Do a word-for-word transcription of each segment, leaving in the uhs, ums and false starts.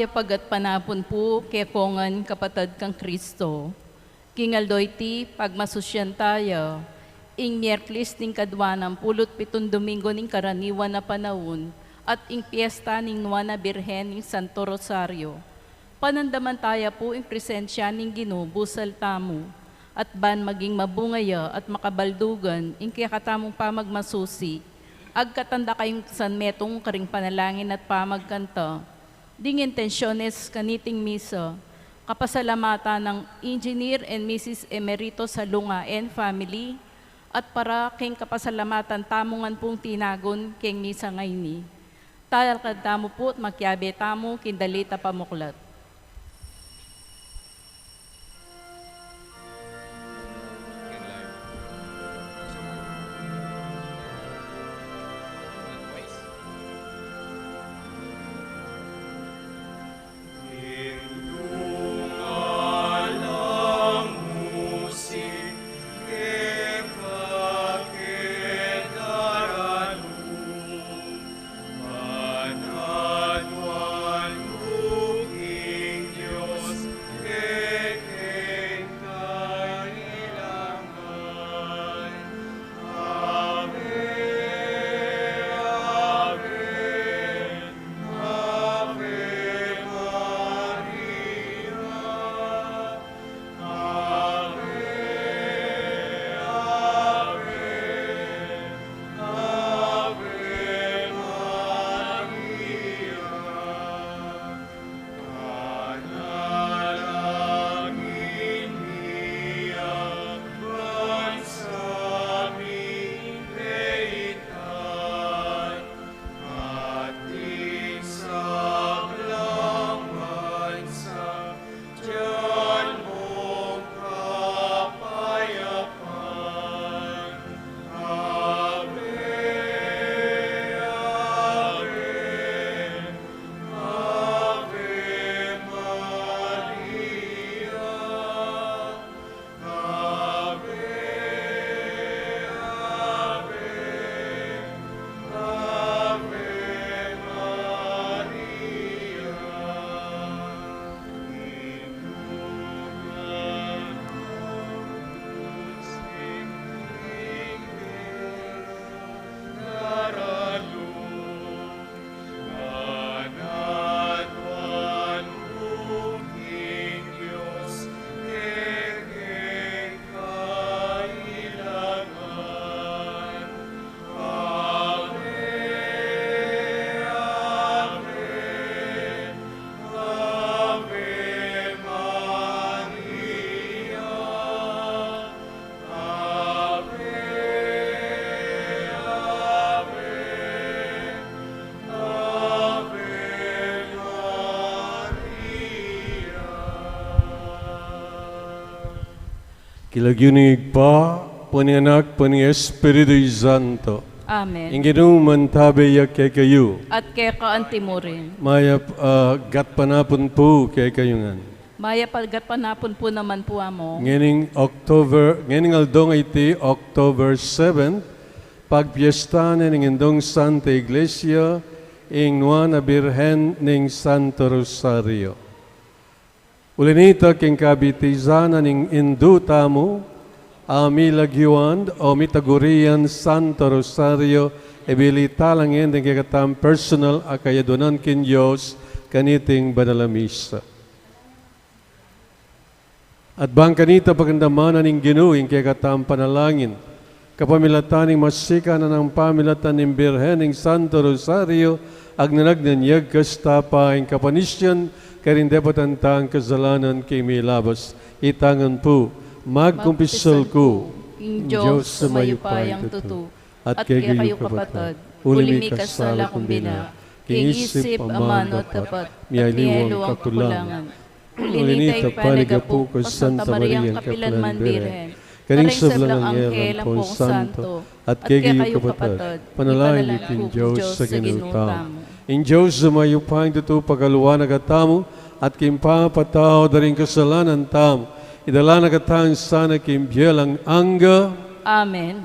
Mayap a gatpanapun pu kekongan kapatad kang Kristo. King aldo iti, pagmasusyan taya ing Miyerkules ning kadwa nampulu't pitun Domingo ning karaniwan a panaun, at ing piesta ning Nuan a Birhen ning Santo Rosario. Panandaman taya pu ing presensya ning Ginu busal tamu, at ban maging mabunga ya at makabaldugan ing kekatamung pamagmasusi, agkatan da kayung sanmetung karing panalangin at pamagkanta. Ding intensyones kaniting misa, kapasalamatan nang Engineer and Missus Emeritus Salunga and family, at para king kapasalamatan tamu ngan pung tinagun king misa ngeni. Talakad tamu pu't makiabe tamu king dalit a pamuklat. King lagyu ning Ibpa, ampo ning Anak, ampo ning Espiritu Santo. Amen. Ing Ginu mantabe ya kekayu. At keka antimurin. Mayap a gatpanapun pu kekayu ngan. Mayap a gatpanapun pu naman pu, Amo. Ngening October, ngening aldo a iti, October seven, pagpiesta ne ning Indung Santa Iglesia ing Nuan a Birhen ning Santo Rosario. Uli nita, king kabitisan ning Indu tamu a milagyuan o mitagurian Santo Rosario, ibili tala ngan ding kekatang personal a kayaduanan king Dios kaniting banal a misa. At bang kanita pakiramdaman ning Ginu ing kekatang panalangin, kapamilatan ning masikan a pamilatan ning Birhen ning Santo Rosario, agnanag nang yagkas tapa ing kapanisyan karing depatan tang kasalanan king milabas. Ita ngan pu, magkumpisal ku ing Dios a mayupayang tutu, at kekayu kapatad, uli mi kasala kung bina, king isip, amanu, at dapat, mialiwang kakulangan. Uli nita, paligapu ku Santa Mariang kapilanman Birhen, karing sablang anghel ampong santo, at kekayu kapatad, panalangin yu king Dios a Ginu tamu. Ing Dios a mayupayang tutu pakaluan na katamu, at king pamapatawad da ring kasalanan tamu, idala na katamu sana king bie alang angga. Amen.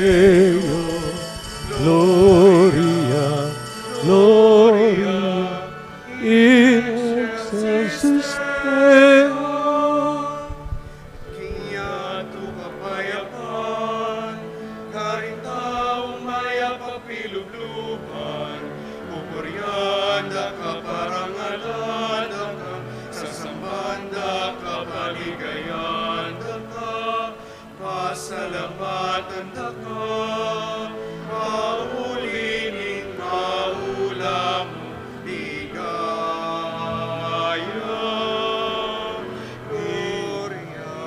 Deo, Gloria, Gloria in excelsis Deo. King yatu kapayapan, karing taung mayap a pilubluban, pupurian da ka, parangalan da ka, sasamban da ka, paligayan da ka, pasalamatan da ka, mauli ning maula mung ligaya. Gloria,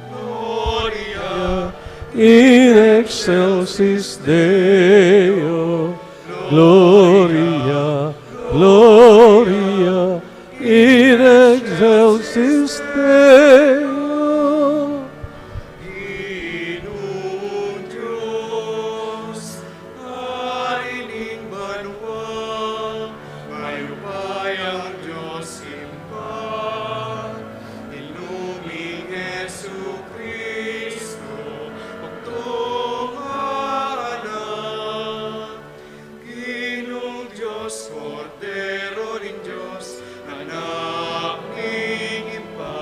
Gloria in excelsis Deo. Gloria, Gloria in excelsis Deo. Ginung Dios, Ari ning banua, mayupayang Dios Ibpa, Ginu ming Jesucristo, pagtunguan na. Ginung Dios, Kordero ning Dios, Anak ning Ibpa.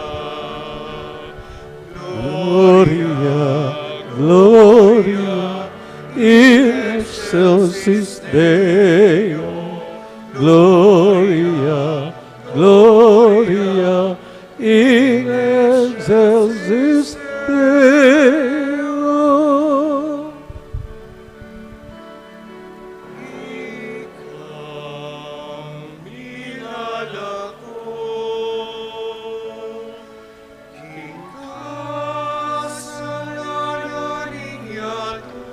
Gloria, Gloria in excelsis Deo. Gloria, Gloria in excelsis Deo. Ikang minalako king kasalanan ning yatu,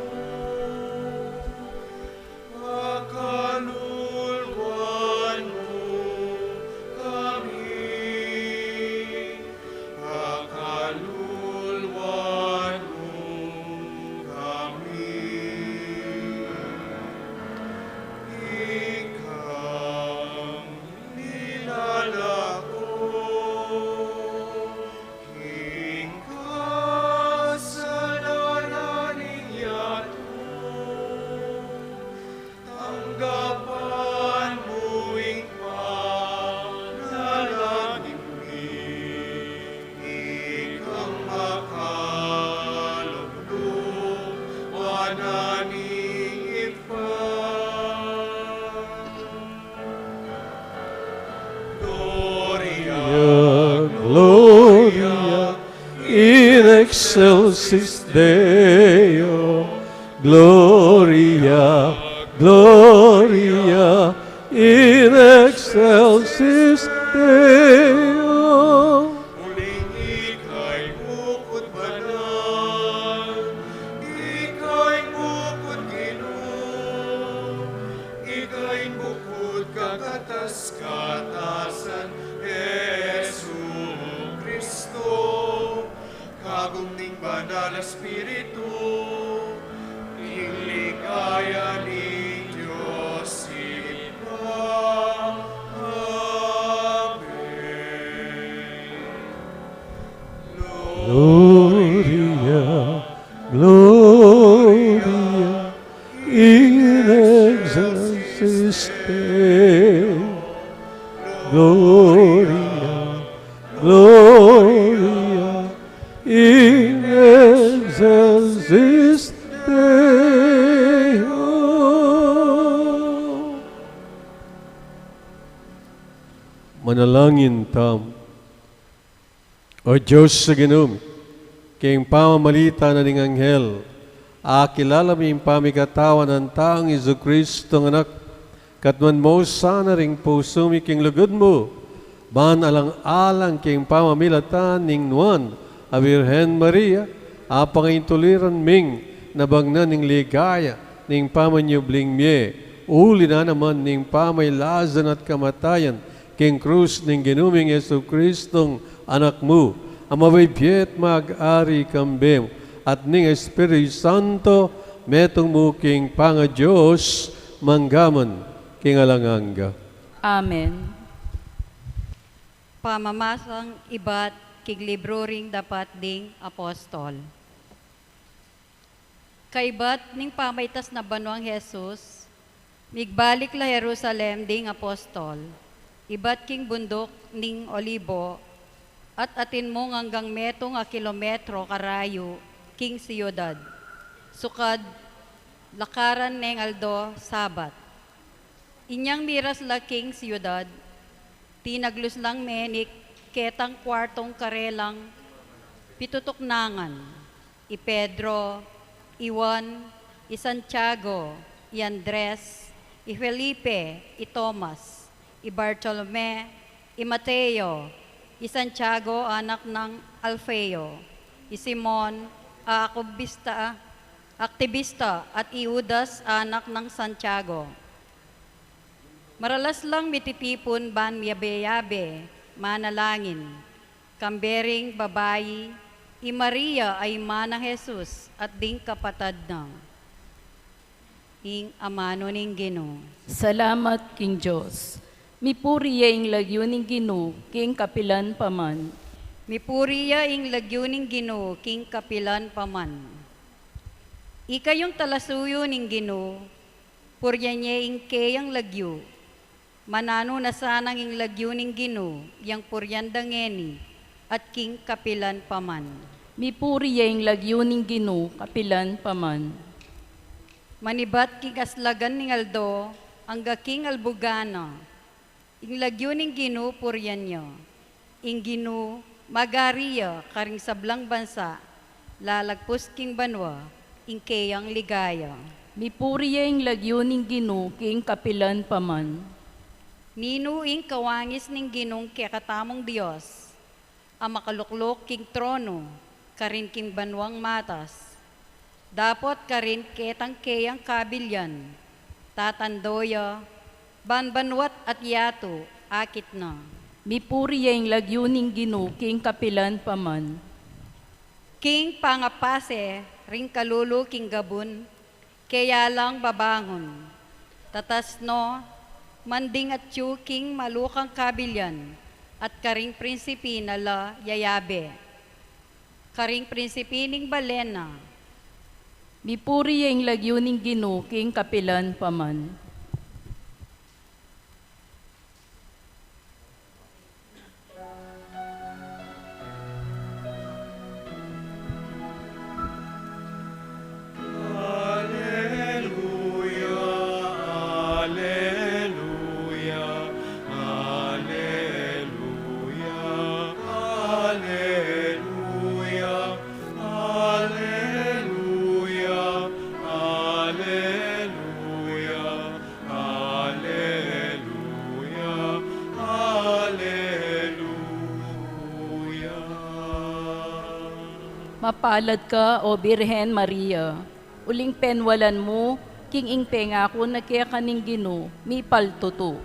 pakaluluan mu kami. Pakaluluan mu kami. Ikang minalako king kasalanan ning yatu, tanggapan mu ing panalangin mi. Ikang makalulu, Anak ning Ibpa. Gloria, Gloria in excelsis Deo. Gloria, Gloria in excelsis Deo. Uling ika ing bukut banal, ika ing bukut Ginu, ika ing bukut kakatas-katasan, Jesucristo, kagum ning Banal a Espiritu, king ligaya ning Dios Ibpa. Amen. Gloria, Gloria in excelsis Deo. Gloria, Gloria in excelsis Deo. Manalangin tamu. O Dios a Ginu mi, king pamamagitan na ning anghel, akilala mi ing pamikatawan nang taung Jesucristo, Anak, katmuan mu sana ring pusu mi king lugud mu, ban alang-alang king pamamilatan ning nuan a Birhen Maria, apangaintuliran ming nabagnan ing ligaya ning pamanyubling mie, uli na naman ning pamailazan at kamatayan, king krus ning Ginu ming Jesucristong Anak mu, a mabibie at mag-ari kambe mu at ning Espiritu Santo, metung mu king pangaDios, mangga man king alang angga. Amen. Pamamasang ibat king libru ring Dapat ding Apostol. Kaibat ning pamaitas na banuang Jesus, migbalik la Jerusalem ding apostol, ibat king bunduk ning Olibo, at atin mung anggang metung a kilometro karayu king siudad, sukad lakaran neng aldo Sabat. Inyang miras la king siudad, tinaglus lang menik ketang kuartung karelang pitutuknangan, i Pedro, i Juan, i Santiago, i Andres, i Felipe, i Tomas, i Bartolome, i Mateo, i Santiago, anak nang Alfeo, i Simon, a akubista, aktibista, at i Judas, anak nang Santiago. Maralas lang mititipun ban miyabe-yabe, manalangin, kambe ring babai, i Maria a ima nang Jesus at ding kapatad na. Ing amanu ning Ginu. Salamat king Dios. Mipuri ya ing lagyu ning Ginu king kapilan pa man. Mipuri ya ing lagyu ning Ginu king kapilan pa man. Ikayung talasuyu ning Ginu, purian ye ing keyang lagyu. Mananu na sanang ing lagyu ning Ginu yang purian da ngeni at king kapilan pa man. Mipuri ya ing lagyu ning Ginu kapilan pa man. Manibat king aslagan ning aldo angga king albugan na, ing lagyu ning Ginu purian ya. Ing Ginu magari ya karing sablang bansa, lalagpus king banua ing keyang ligaya. Mipuri ya ing lagyu ning Ginu king kapilan pa man. Ninu ing kawangis ning Ginung kekatamung Dios, a makalukluk king tronu karin king banuang matas? Dapot karin ketang keyang kabilian, tatando ya, ban banua't yatu akit na. Mipuri ya ing lagyu ning Ginu king kapilan pa man. King pangapase ring kalulu king gabun, keya lang babangun. Tatas no, manding atyu king malukang kabilian, at karing prinsipi na la yayabe. Karing prinsipi ning balen na. Mipuri ya ing lagyu ning Ginu king kapilan pa man. Aleluya, aleluya, aleluya, aleluya, aleluya, aleluya, aleluya, aleluya. Mapalad ka, O Birhen Maria, uling penwalan mu king ing pengaku na keka ning Ginu mipaltutu.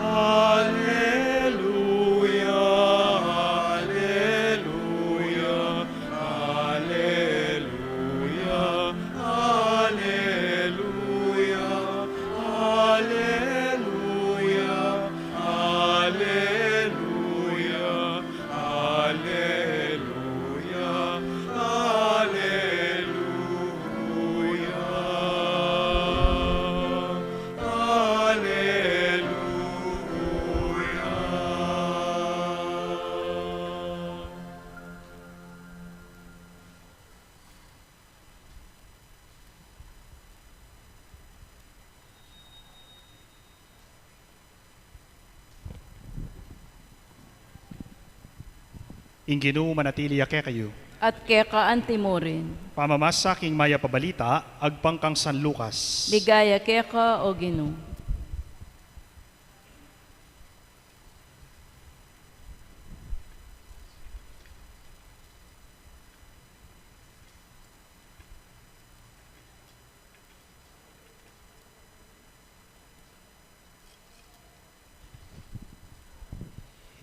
Aleluya, aleluya, aleluya, aleluya, aleluya, aleluya, aleluya, aleluya, aleluya. Ing Ginu manatili ya kekayu. At keka antimurin. Pamamasa king Mayap a Balita agpang kang San Lucas. Ligaya keka, O Ginu.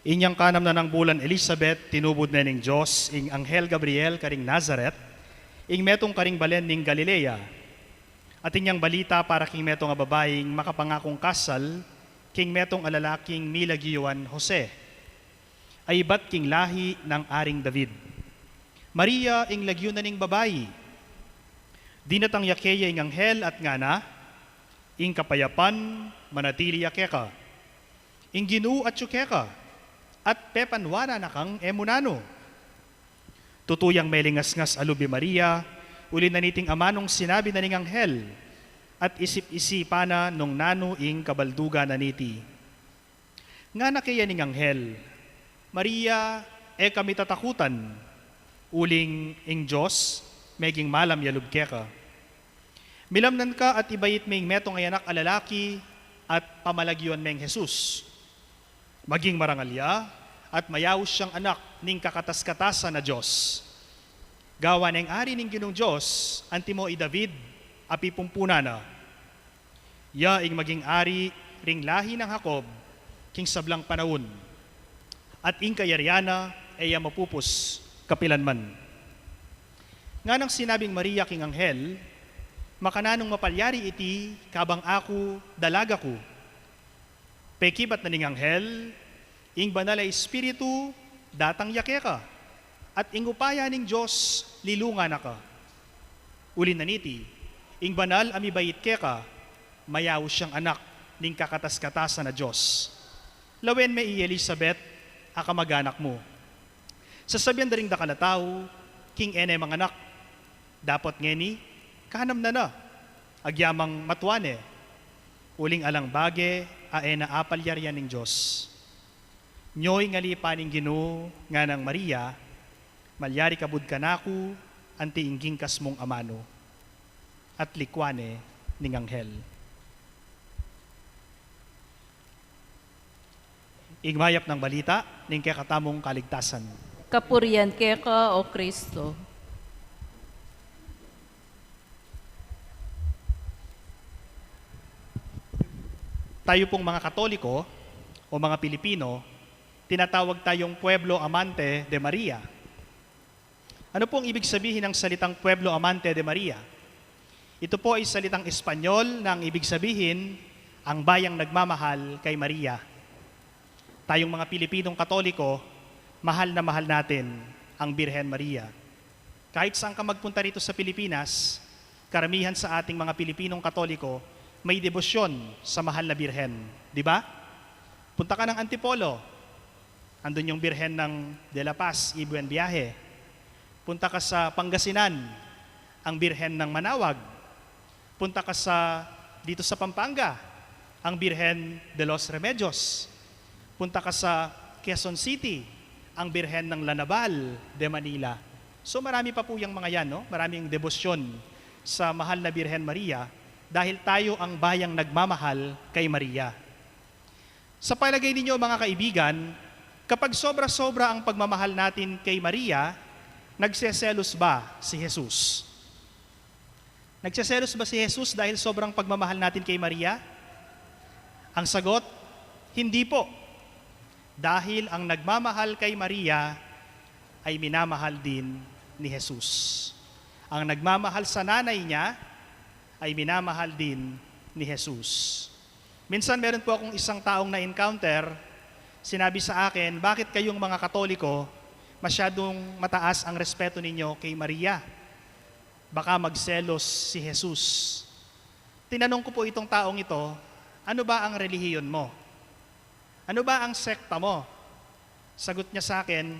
Inyang kanam na nang bulan Elisabet, tinubud ne ning Dios ing anghel Gabriel karing Nazaret, ing metung karing balen ning Galilea. Atin yang balita para king metung a babaing makapangakung kasal king metung a lalaking milagyuan Jose. Ay ibat king lahi nang Aring David. Maria, ing lagyu na ning babai. Dinatang ya keya ing anghel at ngana, ing kapayapan manatili ya keka. Ing Ginu atyu keka, at pepanwanan na kang e mu nanu. Tutu yang melingasngas a lub i Maria, uli na niting amanung sinabi na ning anghel, at isip-isipan na nung nanu ing kabaldugan na niti. Ngana keya ning anghel, Maria, e ka mitatakutan, uling ing Dios meging malam ya lub keka. Milamnan ka at ibait me ing metung a anak a lalaki, at pamalagyuan meng Jesus. Maging marangal ya, at mayaus yang anak ning kakatas-katasan a Dios. Gawan neng ari ning Ginung Dios, antimo i David a pipumpunan na. Ya ing maging ari ring lahi nang Jacob king sablang panaun, at ing kayarian na e ya mapupus kapilanman. Nganang sinabing Maria king anghel, makananung mapalyari iti kabang aku dalaga ku? Pekibat na ning anghel, ing Banal a Espiritu datang ya keka, at ing upaya ning Dios lilungan na ka. Uli na niti, ing banal a mibait keka, mayaus yang anak ning kakatas-katasan a Dios. Lawen me i Elizabeth a kamag-anak mu. Sasabian da ring dakal a tau, king e ne manganak, dapot ngeni, kanam na na, agyamang matua ne, uling alang bage a e na apalyarian ning Dios. Nyo ing alipan ning Ginu, nganang Maria, malyari ka bud kanaku, anti ing gingkas mung amanu. At likwan ne ning anghel. Ing mayap nang balita ning kekatamung kaligtasan. Kapurian keka, O Kristo. Tayo pong mga Katoliko o mga Pilipino, tinatawag tayong pueblo amante de Maria. Ano pong ibig sabihin ng salitang pueblo amante de Maria? Ito po ay salitang Espanyol na ang ibig sabihin, ang bayang nagmamahal kay Maria. Tayong mga Pilipinong Katoliko, mahal na mahal natin ang Birhen Maria. Kahit saan ka magpunta rito sa Pilipinas, karamihan sa ating mga Pilipinong Katoliko may debosyon sa mahal na Birhen, di ba? Punta ka ng Antipolo, andun yung Birhen ng De La Paz y Buen Viaje. Punta ka sa Pangasinan, ang Birhen ng Manawag. Punta ka sa, dito sa Pampanga, ang Birhen de los Remedios. Punta ka sa Quezon City, ang Birhen ng La Naval de Manila. So, marami pa po yang mga yan, no? Maraming debosyon sa mahal na Birhen Maria dahil tayo ang bayang nagmamahal kay Maria. Sa palagay ninyo, mga kaibigan, kapag sobra-sobra ang pagmamahal natin kay Maria, nagseselos ba si Jesus? Nagseselos ba si Jesus dahil sobrang pagmamahal natin kay Maria? Ang sagot, hindi po. Dahil ang nagmamahal kay Maria ay minamahal din ni Jesus. Ang nagmamahal sa nanay niya ay minamahal din ni Jesus. Minsan meron po akong isang taong na-encounter, sinabi sa akin, "Bakit kayong mga Katoliko masyadong mataas ang respeto ninyo kay Maria? Baka magselos si Jesus." Tinanong ko po itong taong ito, "Ano ba ang relihiyon mo? Ano ba ang sekta mo?" Sagot niya sa akin,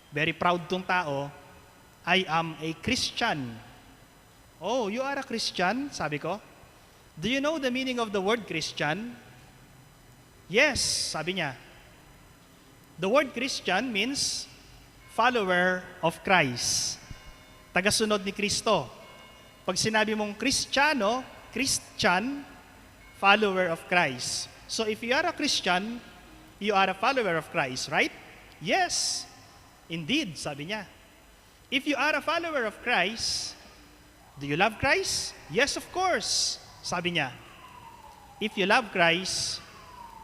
very proud tong tao, "I am a Christian." "Oh, you are a Christian?" sabi ko. "Do you know the meaning of the word Christian?" "Yes," sabi niya. "The word Christian means follower of Christ." Tagasunod ni Kristo. Pag sinabi mong Kristiyano, Christian, follower of Christ. So if you are a Christian, you are a follower of Christ, right? "Yes, indeed," sabi niya. "If you are a follower of Christ, do you love Christ?" "Yes, of course," sabi niya. "If you love Christ,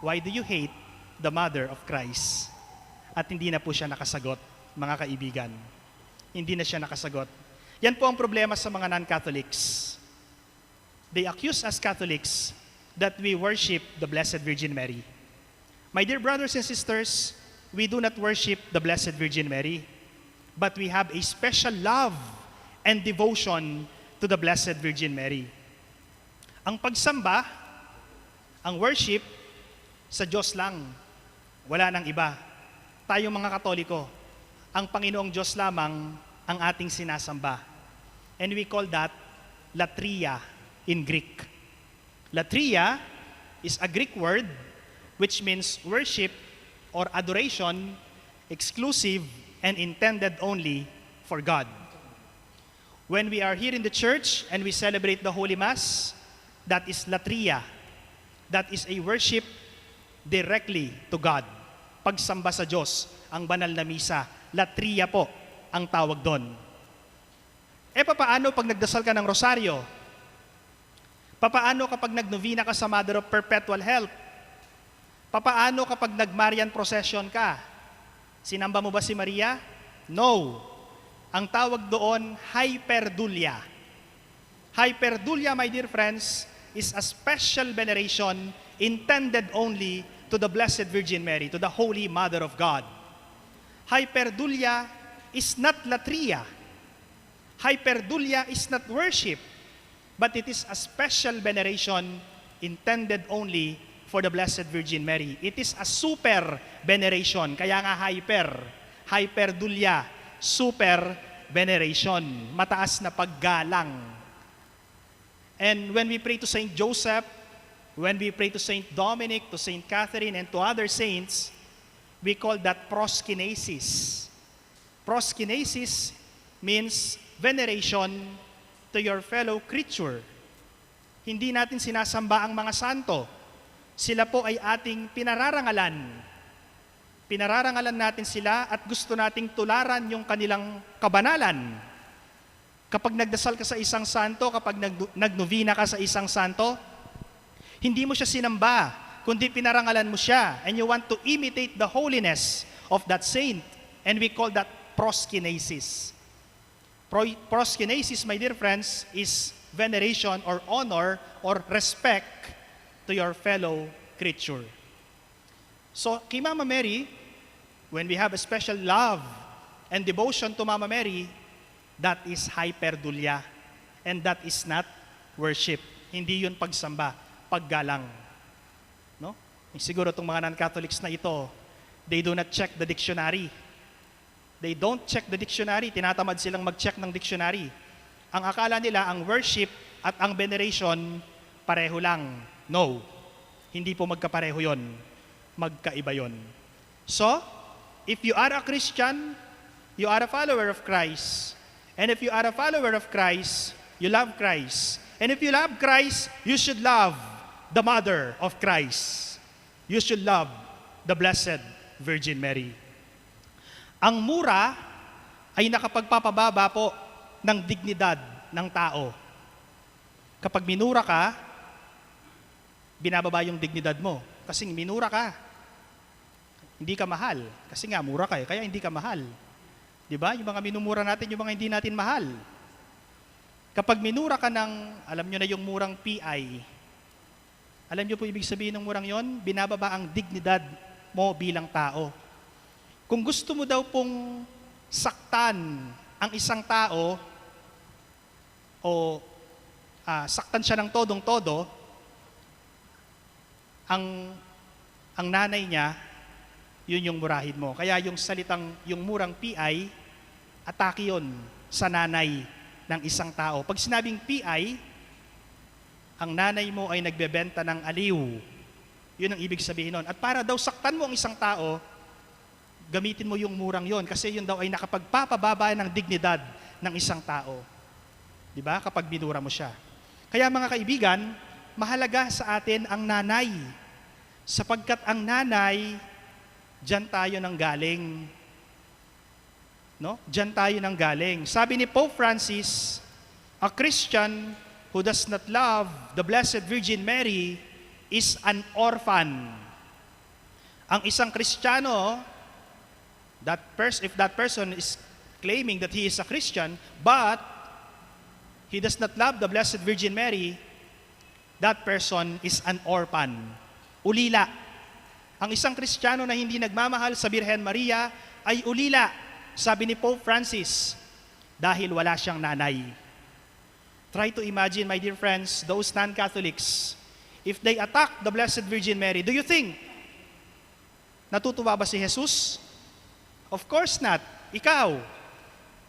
why do you hate the mother of Christ?" At hindi na po siya nakasagot, mga kaibigan. Hindi na siya nakasagot. Yan po ang problema sa mga non-Catholics. They accuse us Catholics that we worship the Blessed Virgin Mary. My dear brothers and sisters, We do not worship the Blessed Virgin Mary, but we have a special love and devotion to the Blessed Virgin Mary. Ang pagsamba, ang worship, sa Diyos lang. Wala nang iba. Tayong mga Katoliko, ang Panginoong Diyos lamang ang ating sinasamba. And we call that latria in Greek. Latria is a Greek word which means worship or adoration exclusive and intended only for God. When we are here in the church and we celebrate the Holy Mass, that is latria. That is a worship directly to God. Pagsamba sa Diyos, ang banal na misa, latria po ang tawag doon. E papaano pag nagdasal ka ng rosaryo? Papaano kapag nagnovena ka sa Mother of Perpetual Help? Papaano kapag nag-Marian procession ka? Sinamba mo ba si Maria? No. Ang tawag doon, hyperdulia. Hyperdulia, my dear friends, is a special veneration intended only to the Blessed Virgin Mary, to the Holy Mother of God. Hyperdulia is not latria. Hyperdulia is not worship, but it is a special veneration intended only for the Blessed Virgin Mary. It is a super veneration. Kaya nga hyper. Hyperdulia, super veneration. Mataas na paggalang. And when we pray to Saint Joseph, when we pray to Saint Dominic, to Saint Catherine, and to other saints, we call that proskinesis. Proskinesis means veneration to your fellow creature. Hindi natin sinasamba ang mga santo. Sila po ay ating pinararangalan. Pinararangalan natin sila at gusto nating tularan yung kanilang kabanalan. Kapag nagdasal ka sa isang santo, kapag nag-, nagnovena ka sa isang santo, hindi mo siya sinamba, kundi pinarangalan mo siya, and you want to imitate the holiness of that saint, and we call that proskinesis. Pro-, proskinesis, my dear friends, is veneration or honor or respect to your fellow creature. So, kay Mama Mary, when we have a special love and devotion to Mama Mary, that is hyperdulia, and that is not worship. Hindi yun pagsamba, paggalang. No? Siguro itong mga non-Catholics na ito, they do not check the dictionary. They don't check the dictionary. Tinatamad silang mag-check ng dictionary. Ang akala nila, ang worship at ang veneration, pareho lang. No. Hindi po magkapareho yon. Magkaiba yon. So, if you are a Christian, you are a follower of Christ. And if you are a follower of Christ, you love Christ. And if you love Christ, you should love the mother of Christ. You should love the Blessed Virgin Mary. Ang mura ay nakapagpapababa po ng dignidad ng tao. Kapag minura ka, binababa yung dignidad mo. Kasi minura ka. Hindi ka mahal. Kasi nga, mura ka eh. Kaya hindi ka mahal. Di ba? Yung mga minumura natin, yung mga hindi natin mahal. Kapag minura ka ng, alam nyo na yung murang P I, alam nyo po ibig sabihin ng murang yon? Binababa ang dignidad mo bilang tao. Kung gusto mo daw pong saktan ang isang tao, o, ah, saktan siya ng todong-todo, ang, ang nanay niya, yun yung murahin mo. Kaya yung salitang, yung murang P I, atake yun sa nanay ng isang tao. Pag sinabing P I, ang nanay mo ay nagbebenta ng aliw. Yun ang ibig sabihin nun. At para daw saktan mo ang isang tao, gamitin mo yung murang yon, kasi yun daw ay nakapagpapababa ng dignidad ng isang tao. Di ba? Kapag minura mo siya. Kaya, mga kaibigan, mahalaga sa atin ang nanay. Sapagkat ang nanay, diyan tayo nanggaling. No? Diyan tayo nanggaling. Sabi ni Pope Francis, "A Christian who does not love the Blessed Virgin Mary is an orphan." Ang isang Kristiyano, that pers-, if that person is claiming that he is a Christian, but he does not love the Blessed Virgin Mary, that person is an orphan. Ulila. Ang isang Kristiyano na hindi nagmamahal sa Birhen Maria ay ulila, sabi ni Pope Francis, dahil wala siyang nanay. Try to imagine, my dear friends, those non-Catholics, if they attack the Blessed Virgin Mary, do you think natutuwa ba si Jesus? Of course not. Ikaw,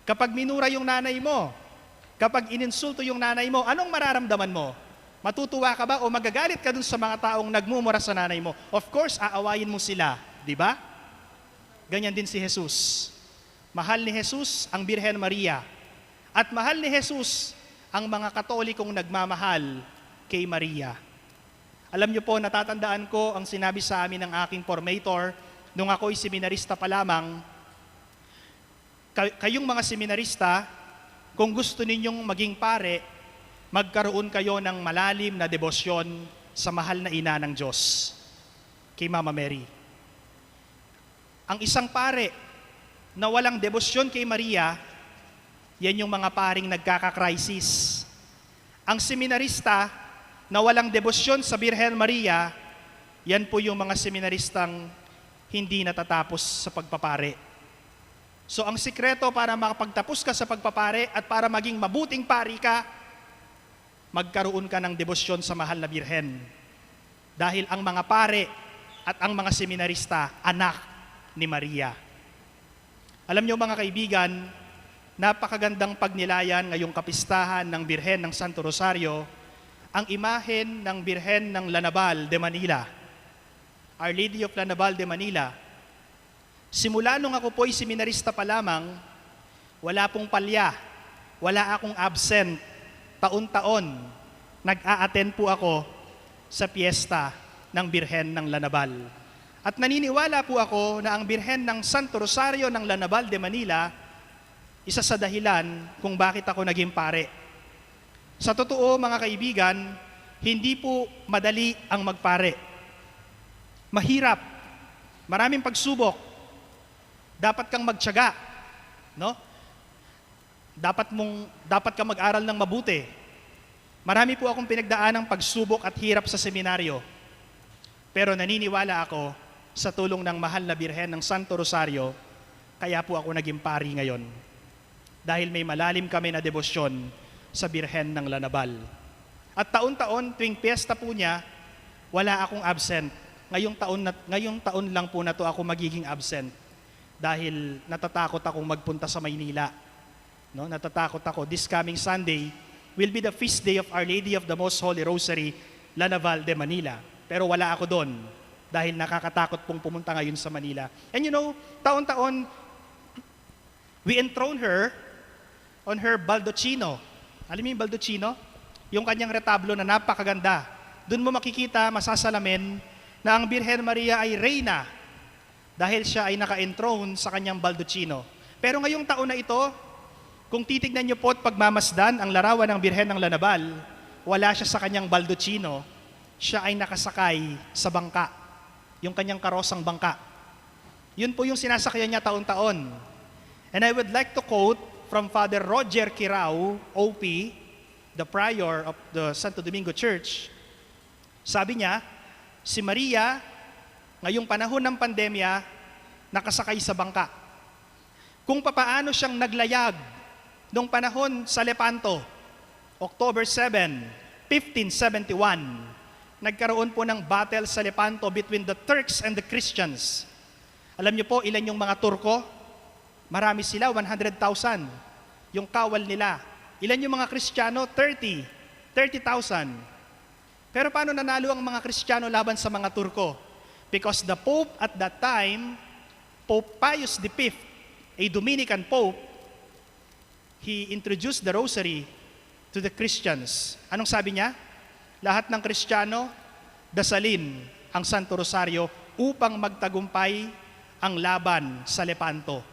kapag minura yung nanay mo, kapag ininsulto yung nanay mo, anong mararamdaman mo? Matutuwa ka ba o magagalit ka dun sa mga taong nagmumura sa nanay mo? Of course, aawayin mo sila, di ba? Ganyan din si Jesus. Mahal ni Jesus ang Birhen Maria. At mahal ni Jesus ang mga Katolikong nagmamahal kay Maria. Alam niyo po, natatandaan ko ang sinabi sa amin ng aking formator nung ako'y seminarista pa lamang, "Ka-, kayong mga seminarista, kung gusto ninyong maging pare, magkaroon kayo ng malalim na debosyon sa mahal na ina ng Diyos, kay Mama Mary." Ang isang pare na walang debosyon kay Maria, yan yung mga paring nagkaka-crisis. Ang seminarista na walang debosyon sa Birhen Maria, yan po yung mga seminaristang hindi natatapos sa pagpapare. So, ang sikreto para makapagtapos ka sa pagpapare at para maging mabuting pari ka, magkaroon ka ng debosyon sa mahal na Birhen. Dahil ang mga pare at ang mga seminarista, anak ni Maria. Alam niyo, mga kaibigan, napakagandang pagnilayan ngayong kapistahan ng Birhen ng Santo Rosario ang imahen ng Birhen ng La Naval de Manila, Our Lady of La Naval de Manila. Simula nung ako po'y seminarista pa lamang, wala pong palya, wala akong absent. Taon-taon, nag-a-attend po ako sa piyesta ng Birhen ng La Naval. At naniniwala po ako na ang Birhen ng Santo Rosario ng La Naval de Manila, isa sa dahilan kung bakit ako naging pare. Sa totoo, mga kaibigan, hindi po madali ang magpare. Mahirap. Maraming pagsubok. Dapat kang magtiyaga, no? Dapat mong, dapat kang mag-aral ng mabuti. Marami po akong pinagdaanang pagsubok at hirap sa seminaryo. Pero naniniwala ako sa tulong ng mahal na Birhen ng Santo Rosario, kaya po ako naging pari ngayon. Dahil may malalim kami na debosyon sa Birhen ng La Naval. At taon-taon, tuwing piyesta po niya, wala akong absent. Ngayong taon, na, ngayong taon lang po na to ako magiging absent. Dahil natatakot akong magpunta sa Maynila. No? Natatakot ako. This coming Sunday will be the feast day of Our Lady of the Most Holy Rosary, La Naval de Manila. Pero wala ako doon dahil nakakatakot pong pumunta ngayon sa Manila. And you know, taon-taon, we enthrone her on her baldacchino. Alam niyo yung baldacchino? Yung kanyang retablo na napakaganda. Doon mo makikita, masasalamin na ang Birhen Maria ay reyna dahil siya ay naka-enthrone sa kanyang baldacchino. Pero ngayong taon na ito, kung titignan niyo po at pagmamasdan ang larawan ng Birhen ng La Naval, wala siya sa kanyang baldacchino, siya ay nakasakay sa bangka, yung kanyang karosang bangka. Yun po yung sinasakyan niya taon-taon. And I would like to quote from Father Roger Kirao, O P, the prior of the Santo Domingo Church. Sabi niya, si Maria, ngayong panahon ng pandemya, nakasakay sa bangka. Kung papaano siyang naglayag nung panahon sa Lepanto, October seven, fifteen seventy-one, nagkaroon po ng battle sa Lepanto between the Turks and the Christians. Alam niyo po ilan yung mga Turko? Marami sila, one hundred thousand yung kawal nila. Ilan yung mga Kristiyano? Thirty, thirty thousand. Pero paano nanalo ang mga Kristiyano laban sa mga Turko? Because the Pope at that time, Pope Pius the fifth, a Dominican Pope, he introduced the rosary to the Christians. Anong sabi niya? Lahat ng Kristiyano, dasalin ang Santo Rosario upang magtagumpay ang laban sa Lepanto.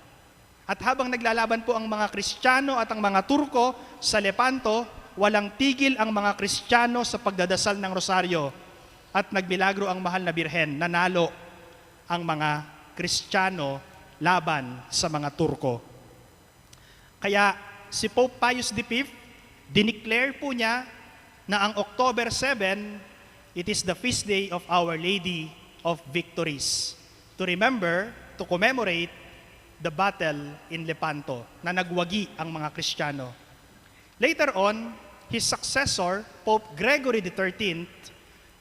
At habang naglalaban po ang mga Kristiyano at ang mga Turko sa Lepanto, walang tigil ang mga Kristiyano sa pagdadasal ng rosaryo at nagmilagro ang mahal na Birhen, nanalo ang mga Kristiyano laban sa mga Turko. Kaya si Pope Pius the fifth, dineclare po niya na ang October seven, it is the feast day of Our Lady of Victories, to remember, to commemorate the battle in Lepanto na nagwagi ang mga Kristiyano. Later on, his successor, Pope Gregory the thirteenth,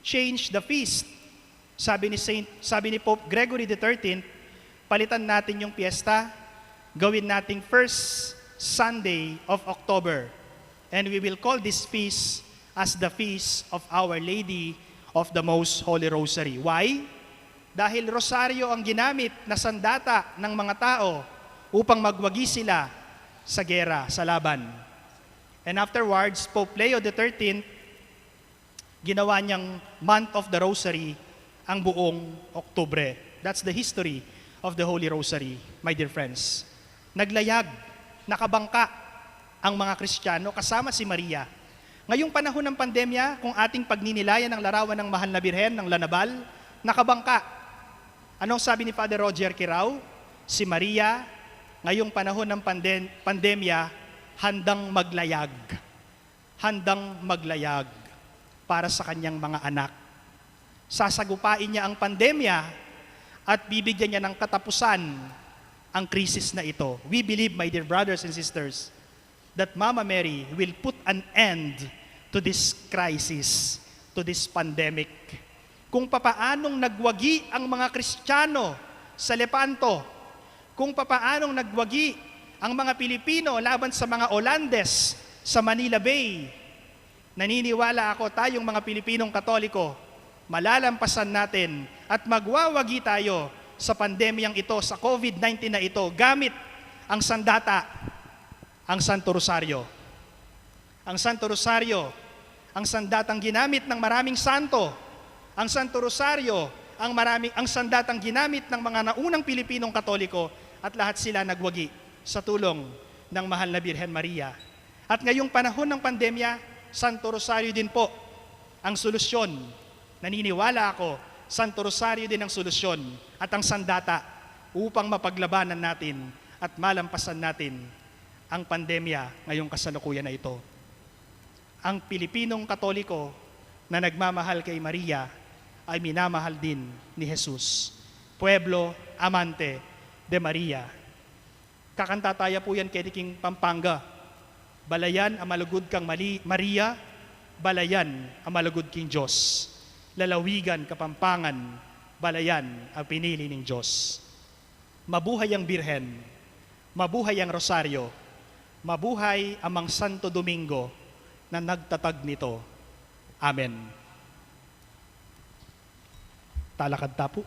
changed the feast. Sabi ni Saint, sabi ni Pope Gregory the thirteenth, "Palitan natin yung piyesta, gawin nating first Sunday of October. And we will call this feast as the Feast of Our Lady of the Most Holy Rosary." Why? Dahil rosaryo ang ginamit na sandata ng mga tao upang magwagi sila sa gera, sa laban. And afterwards, Pope Leo the thirteenth, ginawa niyang month of the Rosary ang buong Oktubre. That's the history of the Holy Rosary, my dear friends. Naglayag, nakabangka ang mga Kristiyano kasama si Maria. Ngayong panahon ng pandemya, kung ating pagninilayan ang larawan ng Mahal na Birhen ng Lanabal, nakabangka. Anong sabi ni Father Roger Kirao? Si Maria, ngayong panahon ng panden-, pandemya, handang maglayag. Handang maglayag para sa kanyang mga anak. Sasagupain niya ang pandemya at bibigyan niya ng katapusan ang krisis na ito. We believe, my dear brothers and sisters, that Mama Mary will put an end to this crisis, to this pandemic. Kung papaanong nagwagi ang mga Kristiyano sa Lepanto, kung papaanong nagwagi ang mga Pilipino laban sa mga Olandes sa Manila Bay, naniniwala ako, tayong mga Pilipinong Katoliko, malalampasan natin at magwawagi tayo sa pandemyang ito, sa COVID nineteen na ito, gamit ang sandata, ang Santo Rosario. Ang Santo Rosario, ang sandatang ginamit ng maraming santo. Ang Santo Rosario, ang maraming, ang sandatang ginamit ng mga naunang Pilipinong Katoliko, at lahat sila nagwagi sa tulong ng Mahal na Birhen Maria. At ngayong panahon ng pandemya, Santo Rosario din po ang solusyon. Naniniwala ako, Santo Rosario din ang solusyon at ang sandata upang mapaglabanan natin at malampasan natin ang pandemya ngayong kasalukuyan na ito. Ang Pilipinong Katoliko na nagmamahal kay Maria ay minamahal din ni Jesus. Pueblo amante de Maria. Kakanta taya pu yan keti king Pampanga. Balayan a malugud kang Mali-, Maria, balayan a malugud king Dios. Lalawigan, Kapampangan, balayan a pinili ning Dios. Mabuhay ang Birhen, mabuhay ang Rosaryo, mabuhay amang Santo Domingo na nagtatag nito. Amen. Talakad ta pu.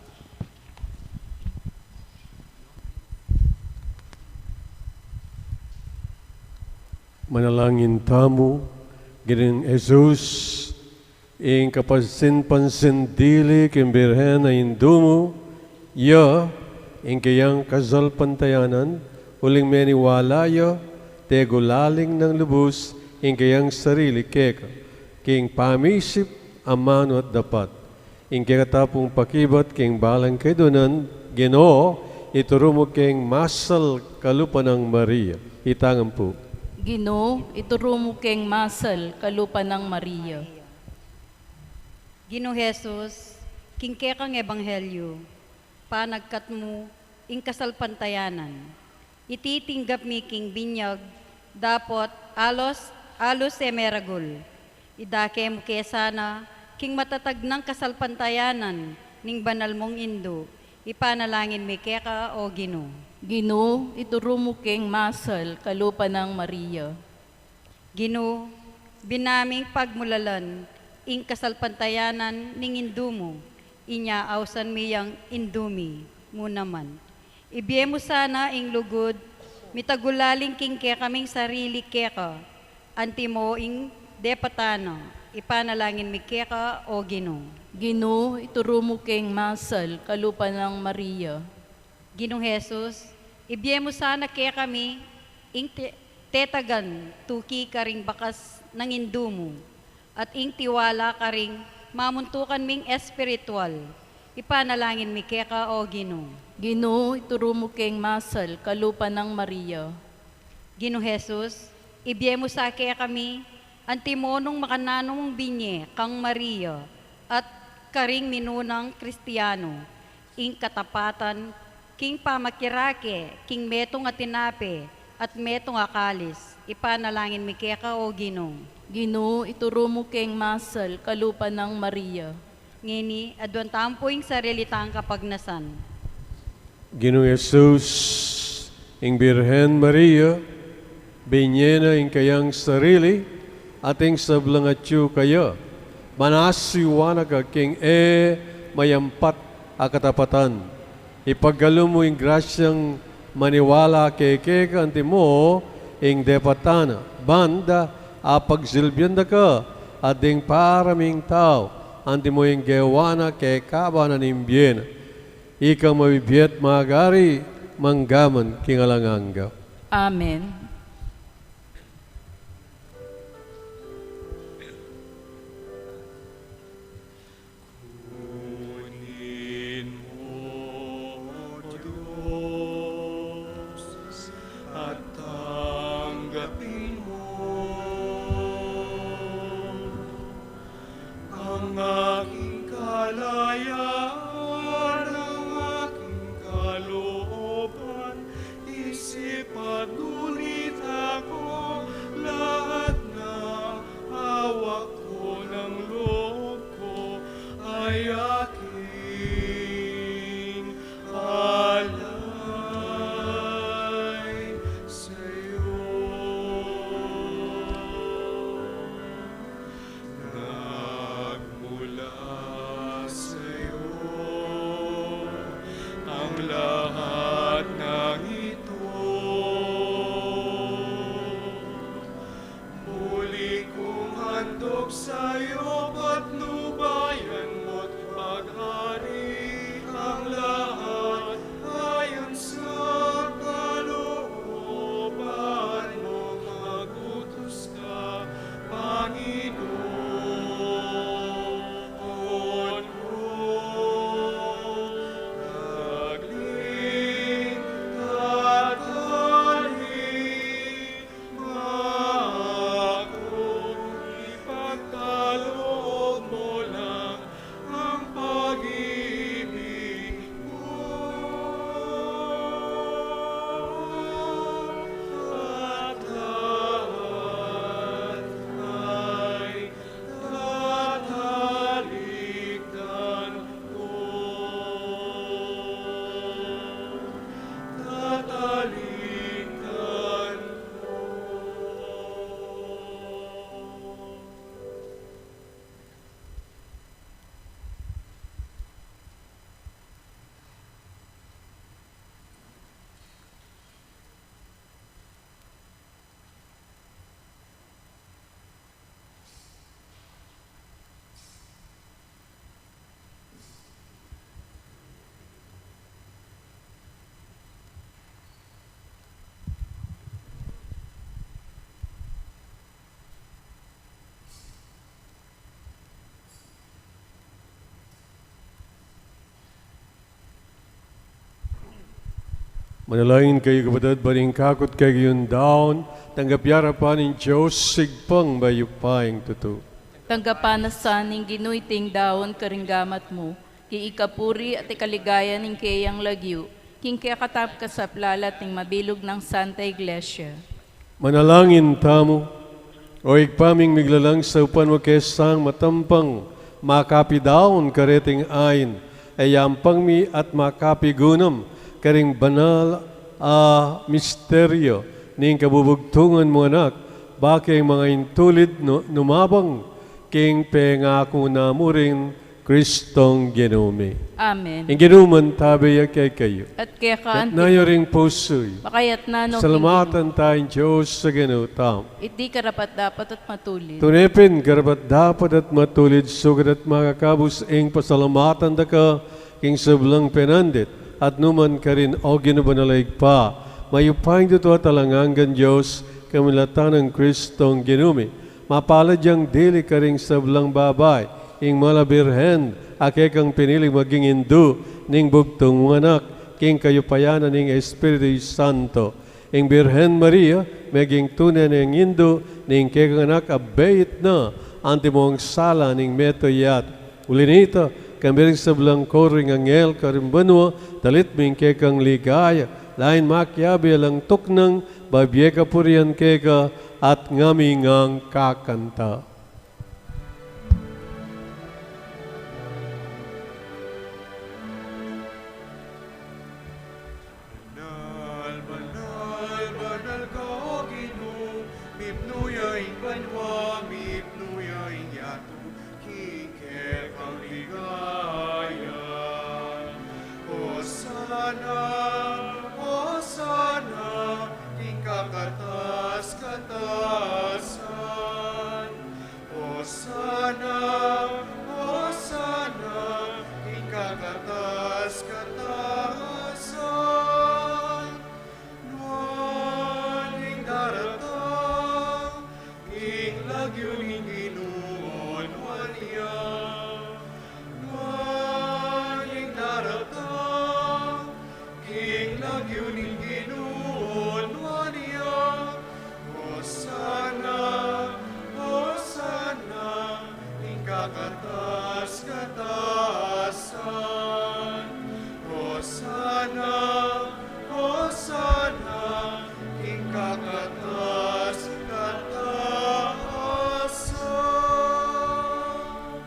Manalangin tamu. Ginung Jesus, ing kapansin-pansin dili king Birhen a Indu mu, ya ing keyang kasalpantayanan, uling meniwala ya, tegulaling nang lubus ing keyang sarili keka, king pamisip, amanu at dapat. Ing kekatapung pakibat king balang kaidunan, Ginu, ituru mu keng masal kalupa nang Maria. Itang ampu. Ginu, ituru mu keng masal kalupa nang Maria. Ginu Jesus, king kekang ebanghelyu, panagkat mu ing kasalpantayanan. Iti tinggap mi king binyag, dapot alus, alus e meragul. Idake mu ke sana king matatag nang kasalpantayanan ning banal mung Indu, ipanalangin mi keka, o Ginu. Ginu, ituru mu keng masal kalupa nang Maria. Ginu, binaming pagmulalan ing kasalpantayanan ning Indu mu, inya ausan mi yang Indu mi mu naman. Ibie mu sana ing lugud, mitagulaling king kekaming sarili keka, antimo ing depatana, ipanalangin mi keka, o Ginu. Ginu, ituru mu keng masal kalupa nang Maria. Ginu Jesus, ibie mu sana kekami ing te-, tetagan tuki karing bakas nang Indu mu, at ing tiwala karing mamuntukan ming espiritual. Ipanalangin mi keka, o Ginu. Ginu, ituru mu keng masal kalupa nang Maria. Ginu Jesus, ibie mu sa kekami antimo nung makananu mung binye kang Maria, at Karing minunang Kristiano, ing katapatan, king pamakirake, king metung a tinape, at metung a kalis, ipanalangin mi keka, O Ginu. Ginu, ituru mu keng masal, kalupa nang Maria. Ngeni, aduan tamu pu ing sarili tang kapagnasan. Ginung Jesus, ing Birhen Maria, binye na ing kayang sarili, at ing sablang atyu kaya, manasiwa na ka king e mayampat a katapatan. Ipagkalub mu ing grasyang maniwala keke, antimo ing depatan na, banda apagsilbian da ka, at ding para ming tau, antimo ing gewa na keka, bana ning bie na. Ika mabibie at magari, mangga man king alang angga. Amen. Kunin mo, O Dios, at tanggapin mo ang aking kalayaan, ang aking kalooban, isip at gunit ako, lahat na hawak ko ng loob ko ay aking alay sa'yo. Nagmula sa'yo ang lahat ng ito. Muli kong handog sa'yo, patnubayan mo't pagharian, ang lahat ayon sa kalooban mo. Magutos ka, Panginoon ko, taglikha, taglikha ako, ipagkaloob mo lang ang pag-ibig mo, at lahat ay tatalikdan ko. Tatalikdan ko. Manalangin kayu, kapatad, ban ing kakut kekayung daun, tanggap ya arapan ning Dios Ibpang mayupayang tutu. Tanggapan na sa ning Ginu iting daun karing gamat mu, king ikapuri at ikaligaya ning keyang lagyu, king kekatamung kasaplalan ning mabilug nang Santa Iglesia. Manalangin tamu. O Ibpa ming miglalang, saupan mu ke sang matampang makapidaun kareting ain, e yampang mi at makapigunam karing banal a misteryo ning kabubugtungan mung Anak, ba keng manga intulid nu-, numabang king pengaku na mu ring Kristong Ginu mi. Amen. Ing Ginu mantabe ya kekayu. At keka anti. Itas yu ring pusu yu. Makaitas na no king Ginu. Salamatan taya ing Dios a Ginu tamu. Iti karapat-dapat at matulid. Tune pin karapat-dapat at matulid, sukat at makakabus ing pasalamatan da ka king sablang penandit at nu man karin, O Ginu banal a Ibpa, mayupayang tutu at alang anggang Dios, kamilatan nang Kristong Ginu mi. Mapalad yang dili karing sablang babai, ing Mala Birhen, a kekang pinili maging indu ning bugtung mung Anak, king kayupayan na ning Espiritu Santo. Ing Birhen Maria, meging tune neng indu ning kekang Anak a beit na antimong sala ning metung yatu. Uli na nita, kambe ring sablang koro ning anghel karin banua, dalit mi ing kekang ligaya, lain makiabe alang tuknang, babie kapurian keka, at ngami ngang kakanta. Banal, banal, banal ka, O Ginu, mipnu ya ing banua, mipnu ya ing yatu, king kekang ligaya. Hosana, Hosana, king kakatas-katasan. Hosana, Hosana, king kakatas-katasan. Nuan ing daratang, ing lagyu ning Ginu nuan ya. Nuan ing daratang, ing lagyu ning Ginu nuan ya. Hosana, Hosana, ing kakatas-katasan. Hosana, Hosana, ing kakatas-katasan.